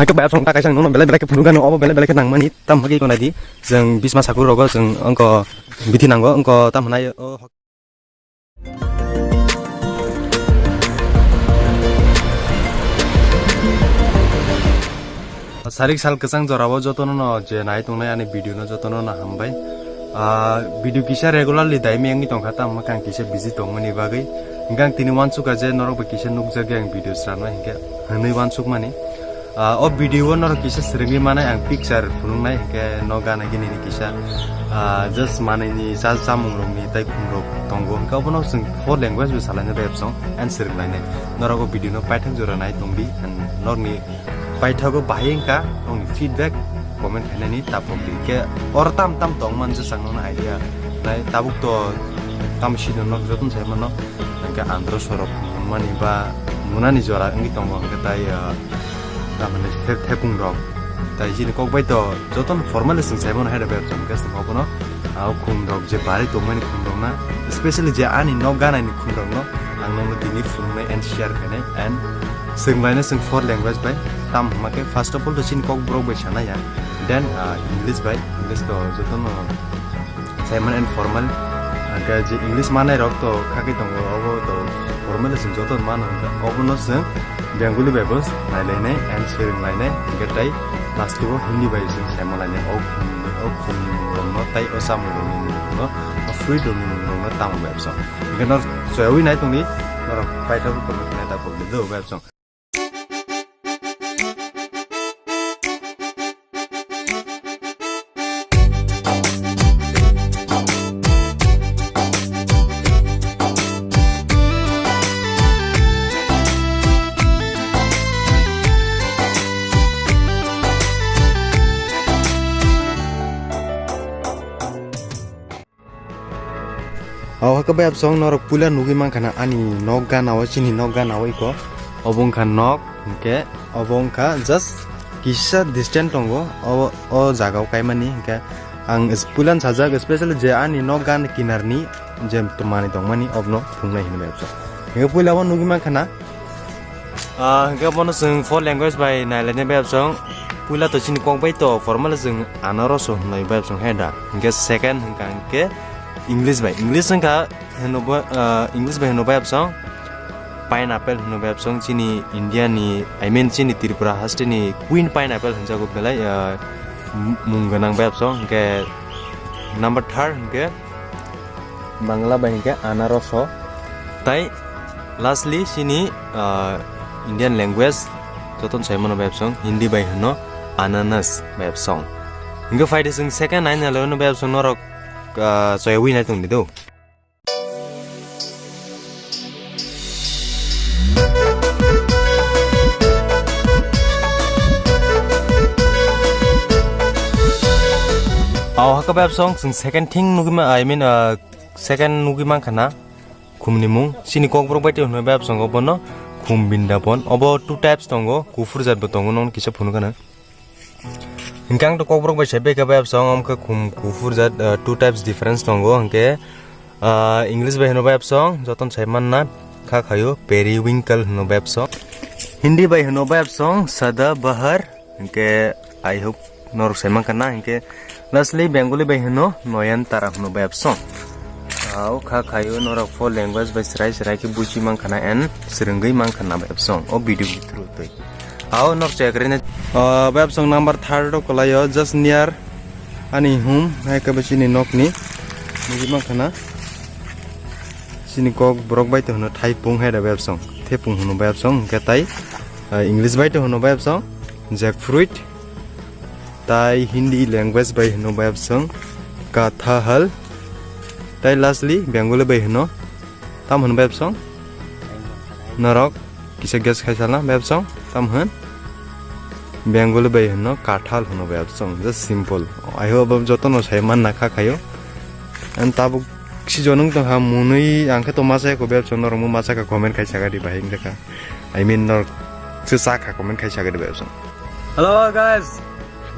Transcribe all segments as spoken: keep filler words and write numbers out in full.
Hake bai song ta kaisa nung belai belai ke phunuk gano obo belai belai ke nangmani tam hake ko naidi. Jeng bisma sakur rogo jeng angko bithi nango angko tam hanai o. Sarik sal kwchang jorao jotono no je nai tongnai ani video no jotono no hambai. Ah, video kisa regularly daimi wngwi tongkha, tamo khe ang kisa busy tongmani bagwi. Hingke ang tini wansukha je norok bai kisa nukjakya ang video sranai hingke hwnwi wansukmani. Ah, o video o norok kisa swrwngwi manai ang picture phunuknai hingke no gana gini ni kisa, ah, just manwi ni cha chamung rok ni tai khum rok tongo hingke obono chwng four language bo salainai bai absong and swrwnglainai. Norok o video no paithak jora nai tongdi and norokni paithago bahai wngkha, nokni feedback comment khainani tapokdi. Khe or tam tam tong man je chang nono idea nai tabuk to tam sino nok joto sai mano. Hingke andro sorok mani ba munani jora wngwi tongo hingke tai, ah, tamani thep-, thepung rok. Tai chini kok bai to joto formally chwng sai mano hai rok bai chwng khe chwng obono, ah, khum rok je bari tongmani khum rok na, specially je ani nok ganani khum rok no ang nokno tini phunuknai and share khainai and swrwnglainai chwng four language bai. Tam hwnba khe first of all to chini Kokborok bai sanai ya, then, ah, English bai, English to jotono sai mano and formal. Hwnkhe je English manai rok to khagwi tongo, obo to formal chwng joto mano hwnkhe obono chwng Bengali bai bo nailainai and swrwnglainai hwnkhe tai last o Hindi bai chwng sai manlainai o khum, o khum rokno tai o chamung rokni mung rokno, o fruit rokni mung rokno tamo bai absong. Hingke nor soyawi nai tongdi, norok paithak rok comment khainai ta pokdi do, bai absong. Aw, hake bai absong norok puila nugwi mankha na ani nok gana o, chini nok gana o iko. Obo wngkha nok, hwnkhe obo wngkha just kisa distance tongo, o, o jaga o kaimani, hwnkhe ang is-, puila sajak, specially je ani nok gana kinar ni je manwi tongmani, obono phunuknai hinwi bai absong. Hwnkhe puila o nugwi mankha na, Ah, hwnkhe bono chwng four language bai nailainai bai absong. Puila to chini kok bai to formal chwng anarosw hwnwi bai absong he da. Hwnkhe second hwnkha hwnkhe English bai. English wngkha hwno bo, ah, English bai hwno bai absong. Pineapple hwno bai absong chini India ni, I mean chini Tripura haste ni queen pineapple hwnjago belai, ah, mung gwnang bai absong. Hwnkhe number third hwnkhe Bangla bai hwnkhe anaros o. Tai lastly chini, ah, Indian language jotono sai mano bai absong, Hindi bai hwno ananas bai absong. Hwnkhe phaidi chwng second nai nai laiwino bai absong norok, ah, choyawi nai tongdi do. Aw haka bai absong chwng second thing nugwi ma, I mean, ah, second nugwi mankha na khumni mung. Chini Kokborok bai tei hwnwi bai absong obono khum bindabon. Obo two types tongo, kuphur jat bo tongo, nokni kisa phunukgano. Hwnkhe ang to Kokborok bai sai bai kha bai absong, omo khe khum kuphur jat, ah, two types difference tongo. Hwnkhe, ah, English bai hwnwi bai absong, jotono sai manna kha khaio, periwinkle hwnwi bai absong. Hindi bai hwnwi bai absong, sadabahar. Hwnkhe, I hope norok sai mankha na, hwnkhe lastly Bengali bai hwno noyan tara hwno bai absong. Ah, o kha khaio norok four language bai srai srai khe buji mankha na and swrwngwi mankha na bai absong o video ni through twi. Ah, o norok chaya kwrwini, ah, bai absong number third o kwlaio just near ani home, hai khe bo chini nokni nugwi mankha na. Chini Kokborok bai to hwno thaipung hai da bai absong, thepung hwno bai absong, hwnkhe tai, ah, English bai to hwno bai absong jackfruit, tai Hindi language bai hwno bai absong kathahal, tai lastly Bengali bai hwno tam hwno bai absong norok kisa guess khai salna bai absong tam hwn. Bengali bai hwno kathal hwno bai absong, just simple. I hope abo jotono sai manna kha khaio. And tabuk si jonung tongkha munui ang khe to masa ko bai absong, norok mo masa ka comment khai saga di bahai wngkha. I mean norok se sa kha comment khai saga di bai absong. Hello guys,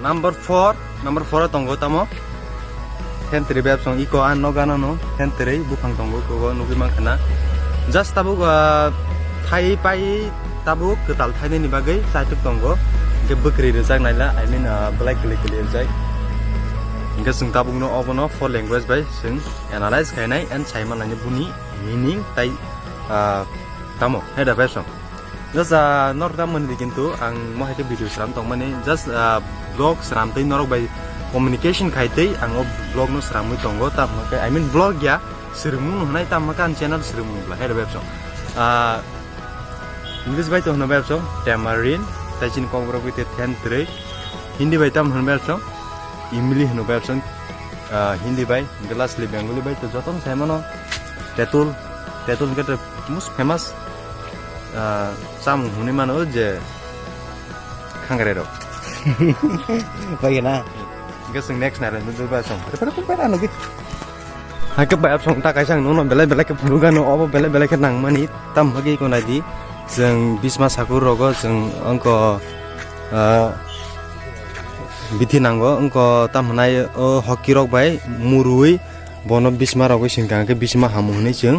number four, number four o tongo tamo. Thentwrwi bai absong iko ang nokgano no, thentwrwi buphang tongo, iko nugwi mankha na. Just tabuk, ah, thai pai tabuk kwtal thainani bagwi chaituk tongo. Hwnkhe bwkrwi rwjak naila, I mean, ah, belai kwlwi kwlwi rwjak. Hwnkhe chwng tabukno obono four language bai chwng analyze khainai and saimanlainai boni meaning tai, ah, tamo, hai da bai song. Just, ah, norok da mani di, kintu ang mo hai khe video sram tongmani, just, ah, vlog sram tei norok bai communication khai tei ang o vlog no sramwi tongo, tamo khe, I mean, vlog ya, swrwngmung no hwnai, tamo khe ang channel swrwngmung bla, hai da bai song. Ah, English bai to hwno bai song, Tamarin, tai chini kokborok bai te Then Trei, Hindi bai tamo hwno bai song, Imli hwno bai song, ah, Hindi bai, hwnkhe lastly Bengali bai to jotono sai mano, Tetul, Tetul hwnkhe to most famous, ah, chamung hwnwi mano je khangrai rok. Bai na. Hwnkhe chwng next nai rw nugwi bai song. Pare pare pare nugwi. Hai khe bai song ta kaisa ang nono belai belai khe phunukgano obo belai belai khe nangmani tam hwgwi ko nai di. Chwng bisma sakur rogo chwng ongko, ah, bithi nango ongko tam hwnai o hockey rok bai murui bono bisma rogwi singkang khe bisma hamu hwnwi chwng,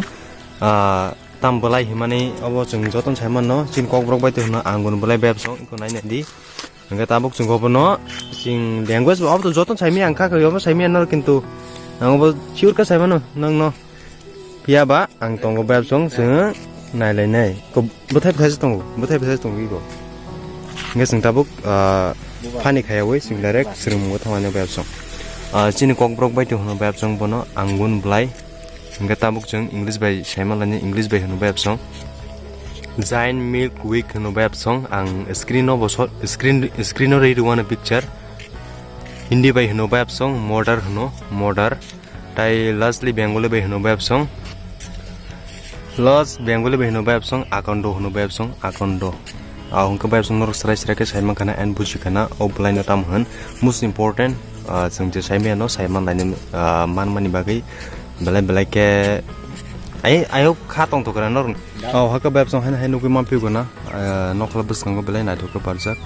ah, tam belai himani obo chwng jotono sai manno chini kokborok bai twi hwno ang bono belai bebsong iko nai nai di. Hwnkhe tabuk chwng obono chwng language bo obo to jotono saimanya ang kha khe obo saimanya nw kintu ang obo sure khe saimano nangno. Phiya ba ang tongo bebsong chwng nailainai. Ko bwthai bwthai se tongo, bwthai bwthai se tongo iko. Hwnkhe chwng tabuk, ah, phani khaiyawi chwng direct swrwngmungo thangmani bebsong. Ah, chini kokborok bai twi hwno bebsong bono Angun Blai. Hwnkhe tabuk chwng English bai saimalaini, English bai hwno bebsong. Giant Milk Week hwno bebsong. Ang screen o bo sot, screen, screen o rwi rwano picture. Hindi bai hwno bebsong, murder hwno, murder. Tai lastly Bengali bai hwno bebsong. Last Bengali bai hwno bebsong, akondo hwno bebsong, akondo. Ah, hwnkhe bebsong norok srai srai khe saimankha na and bujikha na o bwlaino tamo hwn. Most important, ah, chwng je saimano saimanlaini, ah, manmani bagwi belai belai khe ai, ayok kha tongthokra norok. Oh, hakhe bebsong haino hai nugwi manphigwna, ah, nokla bwskango belai naithok khe barjak.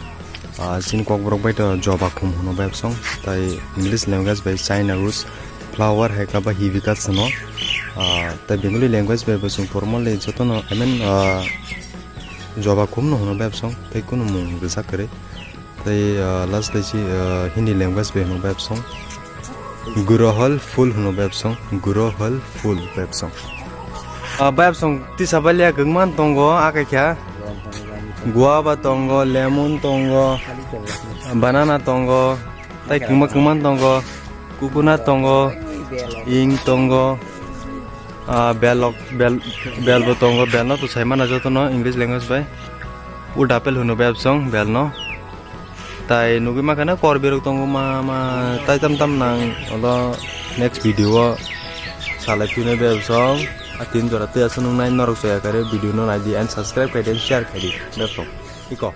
Ah, chini kokborok bai to joba khum hwno bebsong, tai English language bai China roots, flower hai khe ba hibika sino. Ah, tai Bengali language bai bo chwng formally jotono, I mean, ah, joba khum no hwno bebsong, tei kunu mung rwjak kwrwi. Tei, ah, last tei si, ah, Hindi language bai hwno bebsong. Gurohol phul hwno bebsong, gurohol phul bebsong. Ah, bebsong tisa balia kwngman tongo, akai kha. Guava tongo, lemon tongo, banana tongo, tai kwngma kwngma tongo, coconut tongo, ing tongo, ah, belok, bel, belbo tongo, belno to saimana jotono English language bai. Wood apple hwno bebsong belno. Tai nugwi mankha na korberok tongo ma, ma, tai tam tam nang olo next video o salai phino bebsong. A tin jora twi aswk nungnai norok chaya kare video no naidi and subscribe khaidi and share khaidi bebsong. Iko.